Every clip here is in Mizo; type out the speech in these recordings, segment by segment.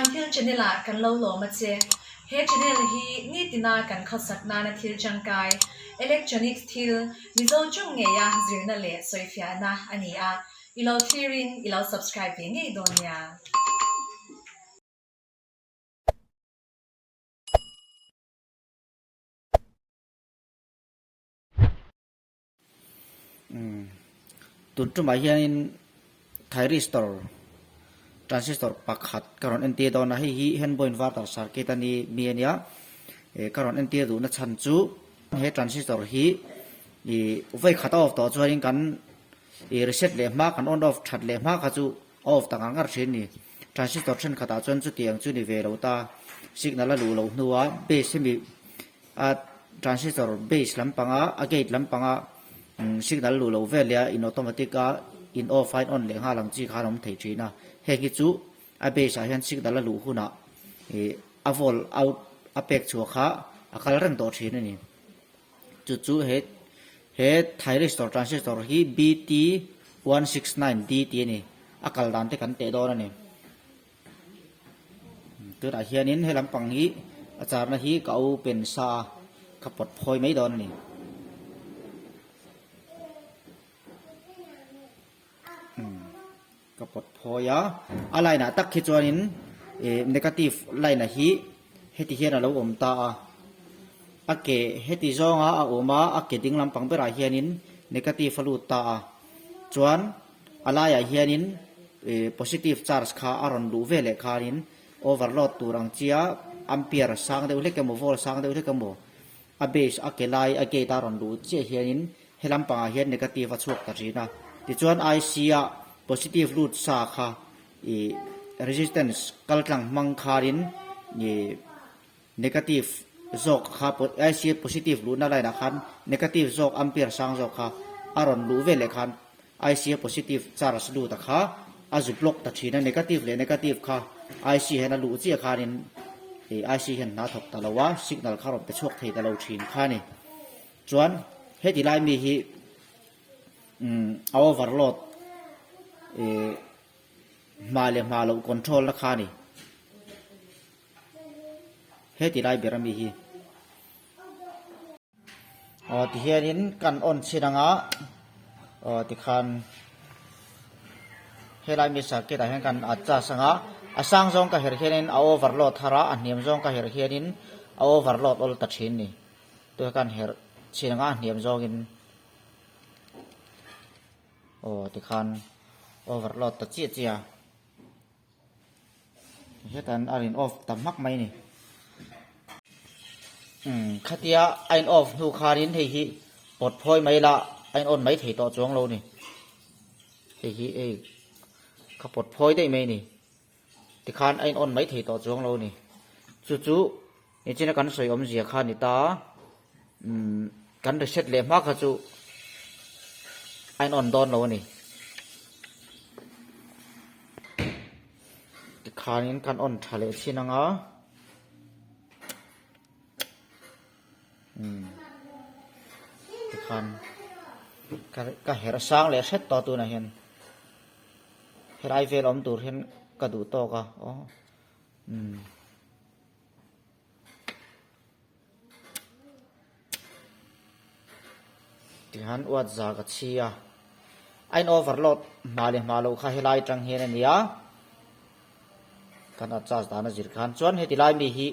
Thiamthil channel ah kan lo lawm a che. He channel hi nitina kan khawsak nana thil tangkai, electronics thil, Mizo chung ngeia zirna leh sawifiahna a ni a, i lo thlirin i lo subscribe ve ngei dawn nia. Tun tumah hianin thyristor transistor pakhat ka rawn entir dawn a hei hi handboy inverter circuit a ni mi a nia eh ka rawn entir duhna chhan chu he transistor hi ih vawi khat a off tawh chuanin kan ih reset leh hma kan on off that leh hma kha chu a off ta ngar ngar thin a ni transistor thenkhatah chuan chutiang chu ni ve lo ta signal a luh loh hnua base hemi A transistor base lampanga a gate lampanga signal luh loh vel leh a in automatic a in off a in on leh nghal ang chi khan a awm thei thin a, heng hi chu a base ah hian signal a luh hunah ih a volt out a pek chhuah kha a kal reng tawh thin a ni. Chu chu he he thyristor transistor hi BT 169D tih a ni, a kal dan te kan teh dawn a ni. Tunah hianin he lampang hi a charna hi ka open sa a, ka pawt phawi mai dawn a ni. Ka pawt phawi a, a line ah tak hi chuanin ih negative line ah hi heti hian a lo awm ta a, a ke heti zawnga a awm a, a ke ding lampang berah hianin negative a lut ta a, chuan. A laiah hianin positive charge kha a rawn luh ve leh khanin overload tur ang chia ampere sang deuh hlek emaw volt sang deuh hlek emaw a base a ke lai a gate a rawn luh chiah hianin he lampangah hian negative a chhuak ta thin a. Tichuan IC a positive lut sa kha ih resistance kal tlang hmang khanin ih negative zawk kha IC positive luhna line ah khan negative zawk ampere sang zawk kha a rawn luh ve leh khan IC a positive charge lut a kha a zu block ta thin a, negative leh negative kha IC hian a luh chiah khanin ih IC hian hna thawk ta lo a, signal kha rawn pe chhuak thei ta lo thin kha a ni. Chuan heti lai mi hi umm a overload ih hma leh hma loh control na kha a ni. Heti lai ber ami hi. Aw tihianin kan on chhin anga aw tikhan helai mi circuit ah hian kan adjust anga a sang zawng ka herh hianin a overload thar a a hniam zawng ka herh hianin a overload awl ta thin ni tuna kan herh chhin anga a hniam zawngin aw tikhan overload ta chiah chiah a. Hetan a in off ta hmak mai ni. Umm khatia a in off hnu khanin hei hi pawt phawi mai la a in on mai thei tawh chuang lo ni. Hei hi ei ka pawt phawi daih mai ni. Tikhan a in on mai thei tawh chuang lo ni. Chu chu nichina kan sawi awmzia kha ni ta umm kan reset leh hma kha chu a in on dawn lo a ni. Tikhanin kan on tha leh chin anga umm tikhan ka herh sang leh hret tawh tunah hian helai vel awm tur hian ka duh tawk a aw umm. Tihian uat za ka chhi a, a in overload hma leh hma loh kha helai atang hian a ni a, kan adjust dan a zir khan chuan heti lai mi hi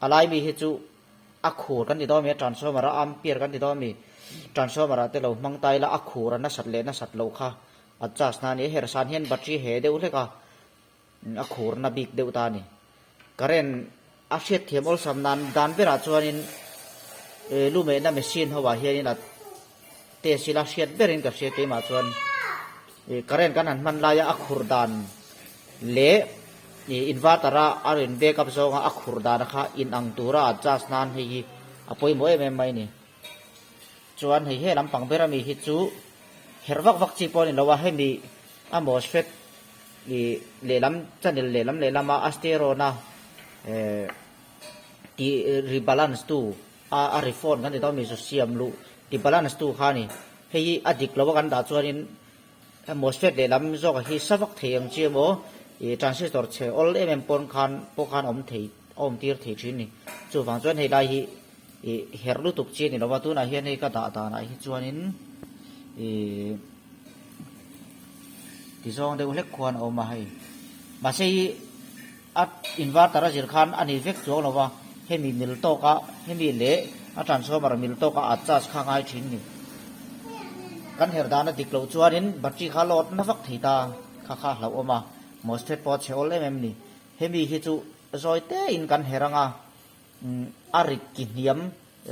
a lai mi hi chu a khur kan ti dawn a mi a transformer a ampere kan ti dawn a mi transformer ah te lo hmang ta ila a khur a nasat leh nasat loh kha adjust na a ni a hersan hian battery he deuh hlek a. A khurna bik deuh ta a ni. Current a hriatthiam awlsam nan dan berah chuanin lumehna machine ho ah hianin a test ila hriat berin ka hria keimah chuan current kan han hman laia a khur dan leh inverter a a rawn back up zawnga a khur dan kha inang tura adjust nan hei hi a pawimawh em em mai a ni. Chuan hei he lampang ber ami hi chu herh vak vak chi pawh a ni lo a, hemi a MOSFET ih lehlam channel lehlam lehlama a stereo na eh tih rebalance tu a a reform kan ti dawn mi chu siam luh ti balance tu kha a ni. Hei hi a dik lo a kan dah chuanin MOSFET lehlam zawk hi sa vak thei ang chi emaw Ih transistor chhe awl em em pawn khan pawh khan awm thei a awm tir thei thin a ni. Chuvang chuan hei lai hi ih herh lutuk chi a ni lo va, tunah hian hei ka dah danah hi chuanin ih tizawng deuh hlek khuan a awm a hei. Mahse hi a inverter a zir khan a ni vek chuang lo va, hemi mil tawka hemi leh a transformer mil tawka a charge kha ngai thin a ni. Kan herh dan a dik loh chuanin battery kha load na vak thei ta kha kha a hlauhawm a, MOSFET pawh a chhe awl em em a ni. Hemi hi chu zawi tein kan herh ang a, a rit ki hniam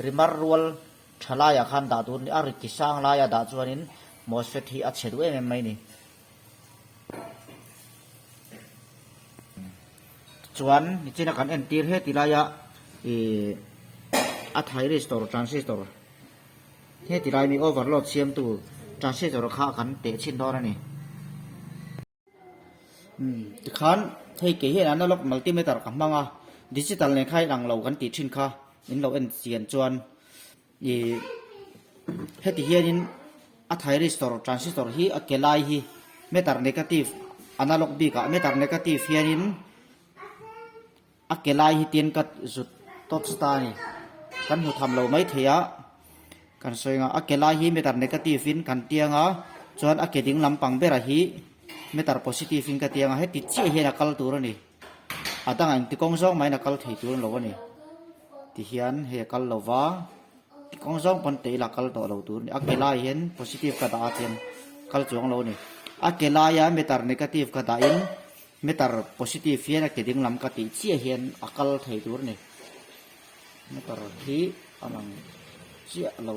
rimar rual tha laiah khan dah tur a ni, a rit ki sang laia dah chuanin MOSFET hi a chhe duh em em mai a ni. Chuan nichina kan entir he ti laia ih a thyristor transistor he ti lai mi overload siamtu transistor kha kan teh chhin dawn a ni. Umm tikhan hei kei hian analog multimeter ka hmang a digital nen kha inang lo kan tih thin kha in lo en chian chuan. Ih heti hianin a thyristor transistor hi a ke lai hi meter negative analog bikah meter negative hianin a ke lai hi tin ka zut tawp ta a ni kan hmu tham lo mai thei a kan sawi ang a a ke lai hi meter negative in kan tiang a chuan a ke ding lampang berah hi meter positive in ka tiang a heti chiah hian a kal tur a ni. A dangah engti kawng zawng mahin a kal thei tur lo a ni. Tihian hei a kal lo va, ti kawng zawng pawn teh ila a kal tawh lo tur a ni. A ke lai hian positive ka dah a chuan kal chuang lo a ni. A ke laia meter negative ka dahin meter positive hian a ke ding lam ka tih chiah hian a kal thei tur a ni. Meter hi a lang chiah lo.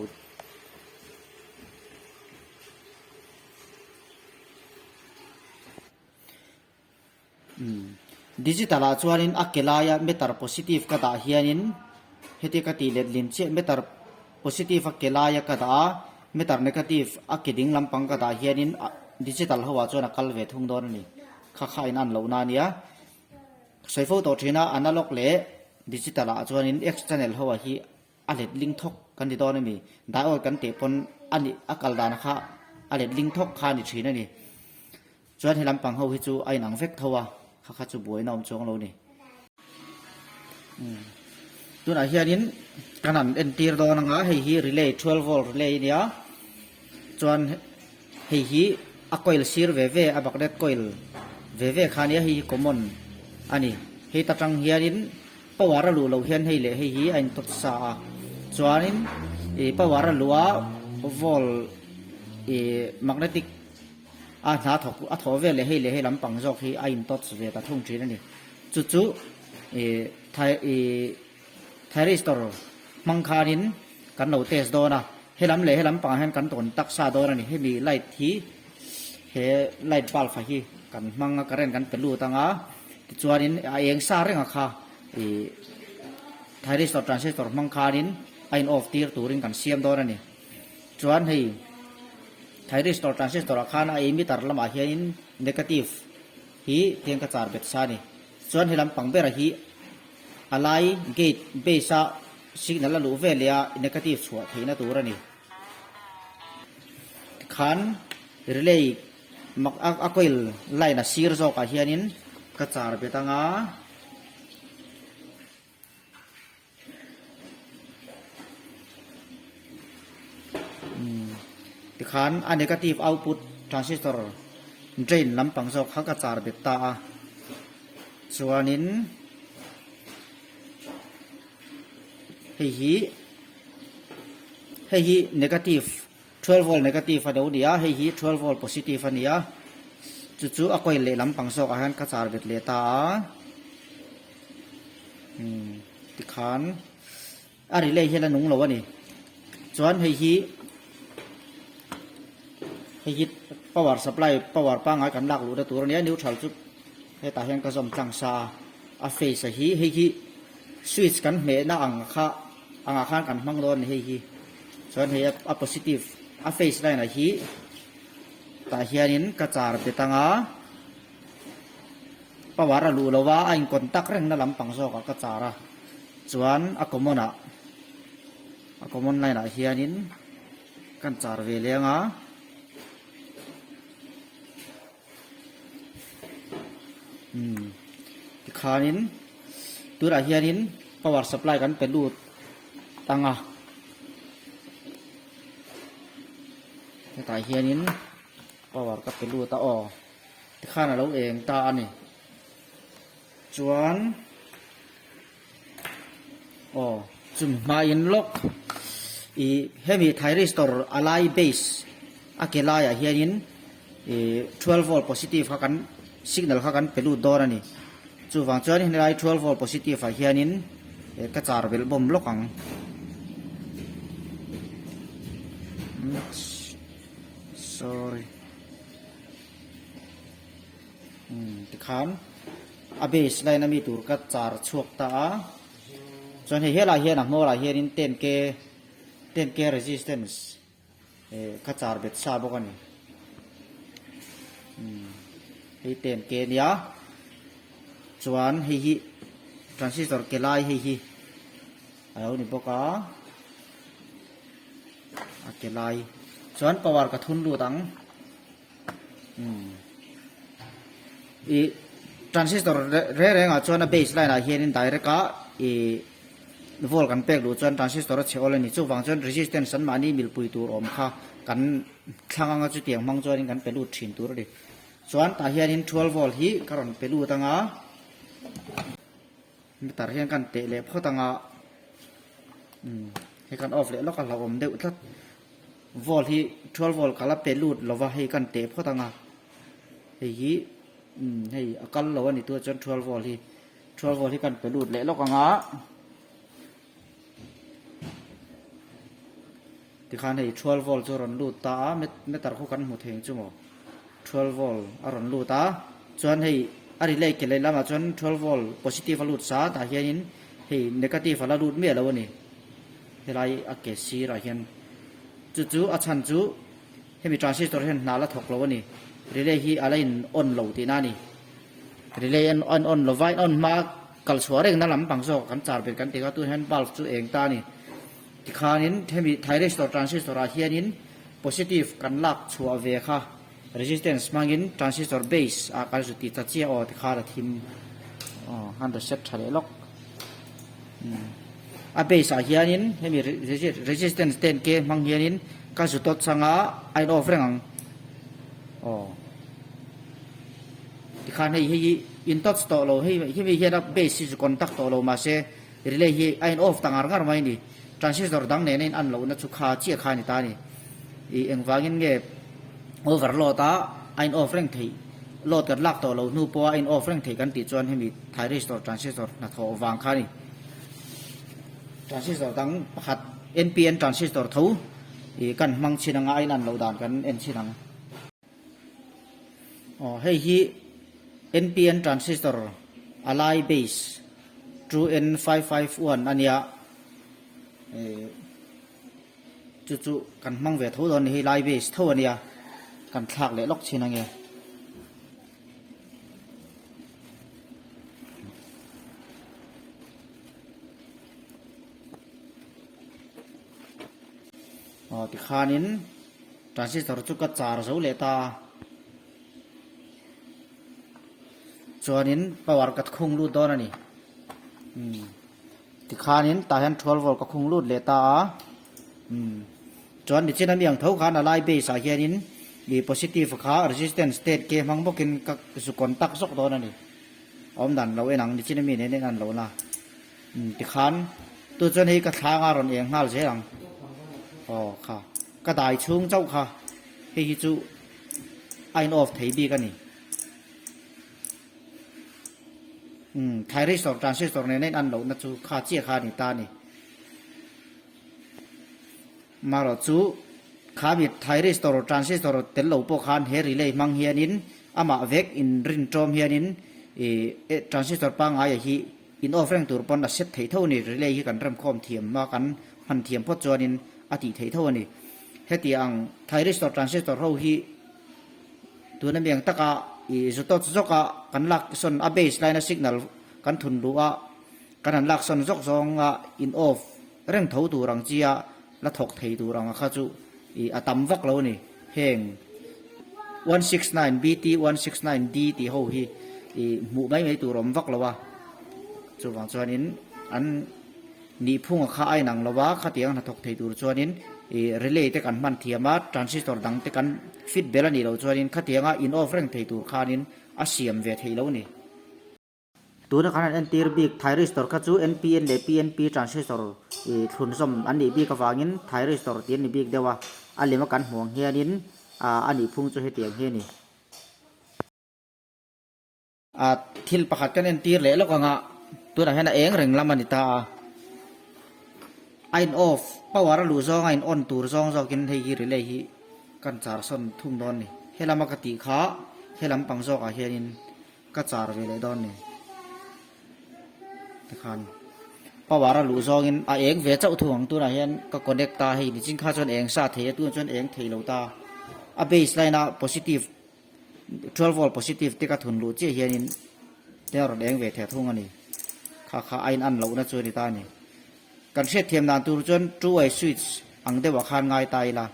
Digital ah chuanin a ke laia meter positive ka dah hianin heti ka tih let lin chiah meter positive a ke laia ka dah a meter negative a ke ding lampang ka dah hianin digital ho ah chuan a kal ve thung dawn a ni kha kha a inan lohna a nia sawi fo tawh thin a analog leh digital ah chuanin x channel ho ah hi a let ling thawk kan ti dawn a ni diode kan teh pawn a nih a kal dan kha a let ling thawk kha a ni thin a ni. Chuan he lampang ho hi chu a inang vek tho a, kha kha chu buaina awm chuang lo ni. Umm tunah hianin kan han entir dawn anga hei hi relay 12 volt relay a nia chuan hei hi a coil sir ve ve a magnet coil ve ve kha ania hei hi common a ni hei ta tang hianin power a luh loh hian hei leh hei hi a intawt sa a chuanin ih power a luh a volt ih magnetic A hna thawk a thawh vel leh hei leh hei lampang zawk hi a intawt ve ta thung thin a ni. Chu chu ih thai ih thyristor hmang khanin kan lo test dawn a, he lam leh he lampangah hian kan tawn taksa dawn a ni. Hemi light hi he light bulb a hi kan hmang a current kan pe lut ang a, tichuanin a eng sa reng a kha ih thyristor transistor hmang khanin a in off tir turin kan siam dawn a ni. Chuan hei thyristor transistor ah khan a emitter lamah hianin negative hi tiang ka char bet sa a ni. Chuan he lampang bera hi a lai gate base a signal a luh vel leh a negative chhuah theihna tur a ni. Tikhan relay a coil line a sir zawkah hianin ka char bet anga. Tikhan a negative output transistor drain lampang zawk kha ka char bet ta a chuanin hei hi hei hi negative 12 volt negative a lo ni a hei hi 12 volt positive a ni a chu chu a coil leh lampang zawk ah hian ka char bet leh ta a. Umm tikhan a relay hian a nung lo a ni chuan hei hi hei hi power supply power pangngai kan lak luhna tur a nia neutral chu hetah hian ka zawm tlang sa a a phase a hi hei hi switch kan hmehna ang kha angah khan kan hmang dawn a ni hei hi chuan hei a positive a phase line ah hi tah hianin ka char bet anga. Power a luh lo a, a in contact reng na lampang zawk ah ka char a, chuan a common ah a common line ah hianin kan char ve leng a. Umm tikhanin tunah hianin power supply kan pe lut ang a hetah hianin power ka pe lut a aw tikhan a lo eng ta a ni chuan aw chumi hmain lawk ih hemi thyristor a lai base a ke laiah hianin ih 12 volt positive kha kan signal kha kan pe lut dawn a ni chuvang chuan helai 12 volt positive ah hianin ka char belh bawm lawk ang sorry umm tikhan a base line ami tur ka char chhuak ta a chuan hei helai hian a hmawrah hianin 10k 10k resistance eh ka char bet sa bawk a ni umm hei 10k ania chuan hei hi transistor ke lai hei hi a lo ni bawk a a ke lai chuan power ka thun lut ang. Umm ih transistor reng reng ah chuan a base line ah hianin direct a ih volt kan pek luh chuan transistor a chhe awl a ni chuvang chuan resistance an mahni milpui tur awm kha kan thlang anga chutiang hmang chuanin kan pe lut thin tur a ni chuan tah hianin 12 volt hi ka rawn pe lut anga meter hian kan teh leh phawt anga umm hei kan off leh lawk a hlauhawm deuh tlat. Volt hi 12 volt ka la pe lut lo va hei kan teh phawt ang a hei hi umm hei a kal lo a ni tur chuan 12 volt hi 12 volt hi kan pe lut leh lawk ang a tikhan hei 12 volt chu a rawn lut ta a meter khu kan hmu thei ang chu maw 12 volt a rawn lut a chuan hei a relay ke leh lamah chuan 12 volt positive a lut sa tah hianin hei negative a la lut miah lo a ni. Helai a ke sirah hian chu chu a chhan chu hemi transistor hian hna la thawk lo a ni. Relay hi a la in on lo tihna a ni. Relay an on on lova in on hma kal chhuah reng na lampang zawk kan char bet kan ti kha tunah hian bulb chu eng ta a ni. Tikhanin hemi thyristor transistor ah hianin positive kan lak chhuah ve kha resistance hmangin transistor base ah kan zu ti ta chiah aw tikhan a thim aw han reset tha leh lawk. A base ah hianin hemi resistance 10k hmang hianin ka zu tawt changa a in off reng ang aw tikhan hei hei hi in touch tawh lo hei hemi hian a base hi zu contact tawh lo mahse relay hi a in off ta ngar ngar mai a ni transistor dang nena in an lohna chu kha chiah kha a ni ta a ni ih engvangin nge overload a a in off reng theih load kan lak tawh lo hnu pawha a in off reng theih kan tih chuan hemi Thyristor transistor hnathawh vang kha a ni. Transistor dang pakhat NPN transistor tho ih kan hmang chhin anga a inan loh dan kan en chhin ang. Aw hei hi NPN transistor a lai base 2N551 a nia ih chu chu kan hmang ve tho dawn a ni hei lai base tho a nia kan thlak leh lawk chhin ange. Aw tikhanin transistor chu ka char zo leh ta a chuanin power ka khung lut dawn a ni umm tikhanin tah hian 12 volt ka khung lut leh ta a umm. Chuan nichin ami ang tho khan a lai base ah hianin ih positive kha resistance state ke hmang bawkin ka zu contact zawk dawn a ni. A awm dan lo en ang nichin ami nen en an lo na. Umm tikhan tu chuan hei ka thlang a rawn eng nghal zel ang. Aw kha ka dai chhung chauh kha hei hi chu a in off thei bik a ni. Umm thyristor transistor nen a in an lohna chu kha chiah kha a ni ta a ni. Marawh chu kha mi thyristor transistor tel lo pawh khan he relay hmang hianin amah vek in rin tawm hianin ih transistor pangngaia hi in off reng tur pawn a set theih tho a ni. Relay hi kan remkhawm thiam a kan hman thiam phawt chuanin a tih theih tho a ni. Heti ang thyristor transistor ho hi tuna mi ang taka ih zu tawt zawka kan lak sawn a base line a signal kan thun luh a kan han lak sawn zawk zawnga in off reng tho tur ang chi a la thawk thei tur ang a kha chu ih a tam vak lo a ni. Heng 169 BT 169 D tih ho hi Ih hmuh mai mai tur awm vak lo a, chuvang chuanin an nihphunga kha a inang lo a, khatiang hnathawk thei tur chuanin ih relay te kan hman thiam a, transistor dang te kan fit bel a nih loh chuanin khatianga in off reng thei tur khanin a siam ve theih lo a ni. Tuna kan han entir bik thyristor kha chu NPN leh PNP transistor ih thlunzawm an nih bik avangin thyristor tih an ni bik deuh a, a lema kan hmuh ang hianin ah a nihphung chu hetiang hi a ni. A thil pakhat kan entir leh lawk anga tunah hian a eng reng lam a ni ta a, a in off power a luh zawng a in on tur zawng zawkin hei hi relay hi kan char sawn thung dawn a ni. Helama ka tih kha helam pang zawkah hianin ka char ve leh dawn a ni. Tikhan power a luh zawngin a eng ve chauh thung ang tunah hian ka connect ta hei nichin kha chuan eng sa thei a tunah chuan eng thei lo ta a base line a positive 12 volt positive te ka thun luh chiah hianin te a rawn eng ve thei thung a ni. Kha kha a in an lohna chu a ni ta a ni. Kan hriatthiam dan tur chuan two way switch ang deuhah khan ngai ta ila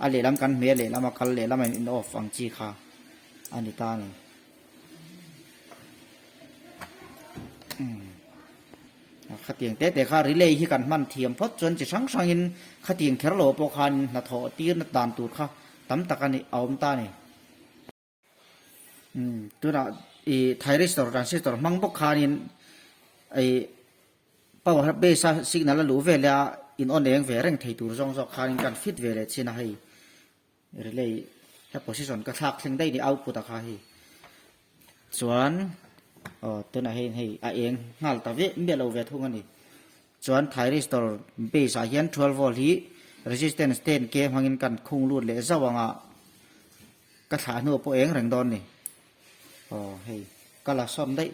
a lehlam kan hmeh a lehlam a kal lehlam a in off ang chi kha a ni ta a ni. Khatiang te te kha relay hi kan hman thiam phawt chuan chi hrang hrangin khatiang kher lo pawh khan hnathawh tirna dan tur kha tam tak a ni a awm ta a ni. Tunah ih thyristor transistor hmang bawk khanin ih power base a signal a luh vel a in on eng ve reng thei tur zawng zawk khanin kan fit ve leh chin a hei. Relay he position ka thlak thleng daih ni output a kha hei chuan aw tunah hian hei a eng nghal ta vek miah lo ve thung a ni chuan thyristor base ah hian 12 volt hi resistance 10 k hmangin kan khung lut leh zauh anga ka thlah hnuah pawh eng reng dawn ni aw hei ka la sawn daih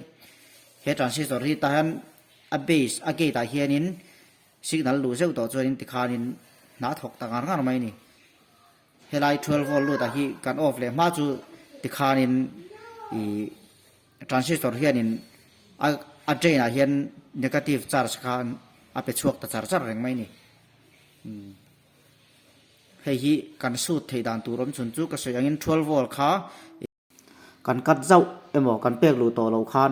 he transistor hi tah hian a base a gate ah hianin Signal luh zeuh tawh chuanin tikhanin hna a thawk ta ngar ngar mai a ni. Helai 12 volt lut ah hi kan off leh hma chu tikhanin ih transistor hianin a a drain ah hian negative charge khan a pe chhuak ta char char reng mai a ni. Umm hei hi kan sut theih dan tur awm chhun chu ka sawi angin 12 volt kha Kan cut zauh emaw kan pek luh tawh loh khan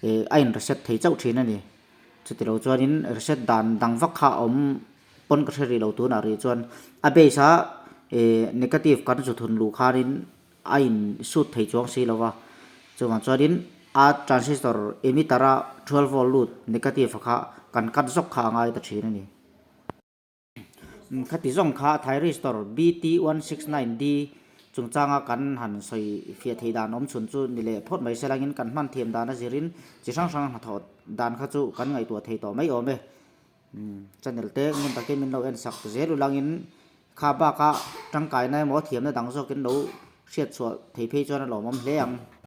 ih a in reset thei chauh thin a ni. Chutilo chuanin reset dan dang vak kha a awm pawn ka hre rih lo tunah rih chuan a base a ih negative kan zu thun luh khanin a in sut thei chuang si lo va. Chuvang chuanin a transistor emitter a 12 volt lut negative kha kan cut zawk kha a ngai ta thin a ni. Khati zawng kha thyristor BT169D chungchanga kan han sawi fiah theih dan awm chhun chu ni leh phawt mai selangin kan hman thiam dan a zirin chi hrang hrang hnathawh dan kha chu kan ngaihtuah thei tawh mai awm e. Channel te ngun takin min lo en sak zel ulangin kha baka tangkaina emaw thiamna dang zawkin lo hriat chhuah thei phei chuan a lawmawm hle ang.